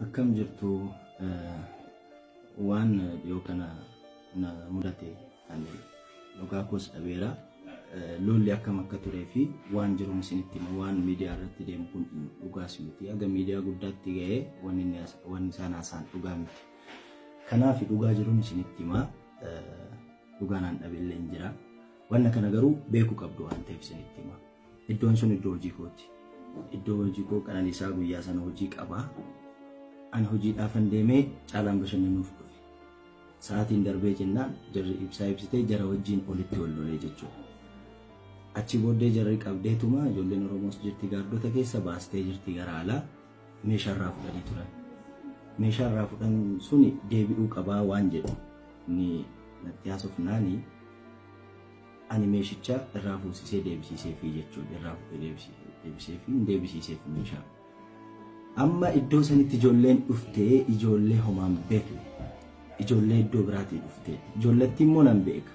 Akkam jirtu? Waan dhiyoo kana na mudate, ani dhugaa koos dhabeera. Lolli akkam akka turee fi waan jiru isinitti hima. Waan miidiyaa irratti deemu kun dhugaas miti. Haga miidiyaa guddaatti ga'ee wanni isaan haasa'an dhugaa miti. Kanaaf dhugaa jiruun isinitti hima. Dhugaa naan dhabeellee hin jira. Wanna kana garuu beekuu qabdu waan ta'eef isinitti hima. Iddoon sun iddoo hojii kooti. Iddoo hojii koo Qananiisaa guyyaa sana hojii qabaa. Ani hojiidhaafan deemee, Caalaan bashannanuuf dhufe. Sa'aatiin darbee jennaan jarri ibsaa ibsitee jara wajjin olitti wal lolee jechuudha. Achi booddee jarri qabdeetuma, ijoolleen Oromoos jirti gaardota keessa, baastee jirti gara alaa, meeshaa irraa fudhanii turan. Meeshaa irraa fudhan suni deebi'uu qabaa waan jedhu ni natti haasofnaani, ani meeshicha irraa fuusisee deebisiisee fi jechuudha, irraa fuudhee deebisee fi deebisiisee fi meeshaa. Amma iddoo sanitti ijoolleen dhuftee, ijoollee homaan beekne, ijoollee iddoo biraatii dhuftee, ijoolletti immoo nan beeka.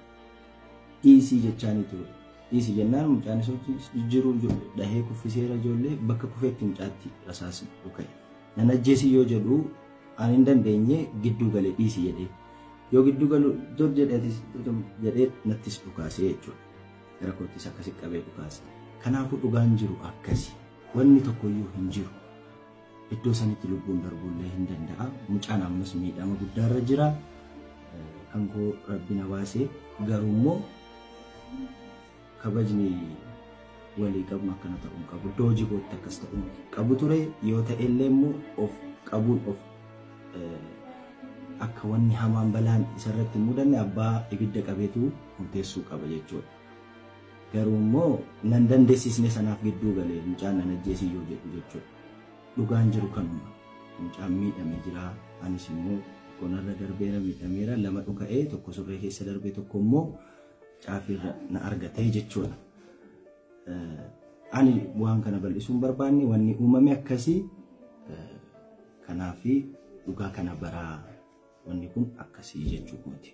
Dhiisii jechaanii ture. Dhiisii jennaan mucaan isa jiru dhahee kuffiseera ijoollee, bakka kufeetti mucaatti rasaasni dhuka'e. Nan ajjeesii yoo jedhu ani hin dandeenye, gidduu galee dhiisii jedhee. Yoo gidduu galu dur jedhee nattis dhukaasee jechuudha. Gara koottis akkasi qabee dhukaase. Kanaafuu dhugaan jiru akkasi. Wanni tokkoyyuu hin jiru. Iddoo sanitti lubbuun darbuullee hin danda'a. Mucaan ammas miidhama guddaarra jira. Kan koo Rabbi na baasee, garuu immoo kabajni walii qabnu akkana ta'uu hin qabu. Iddoo hojii kootti akkas ta'uu qabu ture. Yoo ta'ellee immoo of qabuun, of akka wanni hamaan balaan isarratti hin mudanne abbaa ibidda qabeetu murteessuu qaba jechuudha. Garuu immoo nan dandeessisne, sanaaf gidduu galee mucaan nan ajjeesii yoo jedhu jechuudha. Dhugaan jiru kanuma. Mucaan miidhamee jira. Anis immoo gonarra darbeera, miidhameera. Lama dhuka'ee, tokko surree keessa darbee, tokko immoo caafiirra na argatee jechuudha. Ani waan kana bal'isuu hin barbaanne, wanni uumame akkasii. Kanaafi dhugaa kana baraa, wanni kun akkasii jechuu kooti.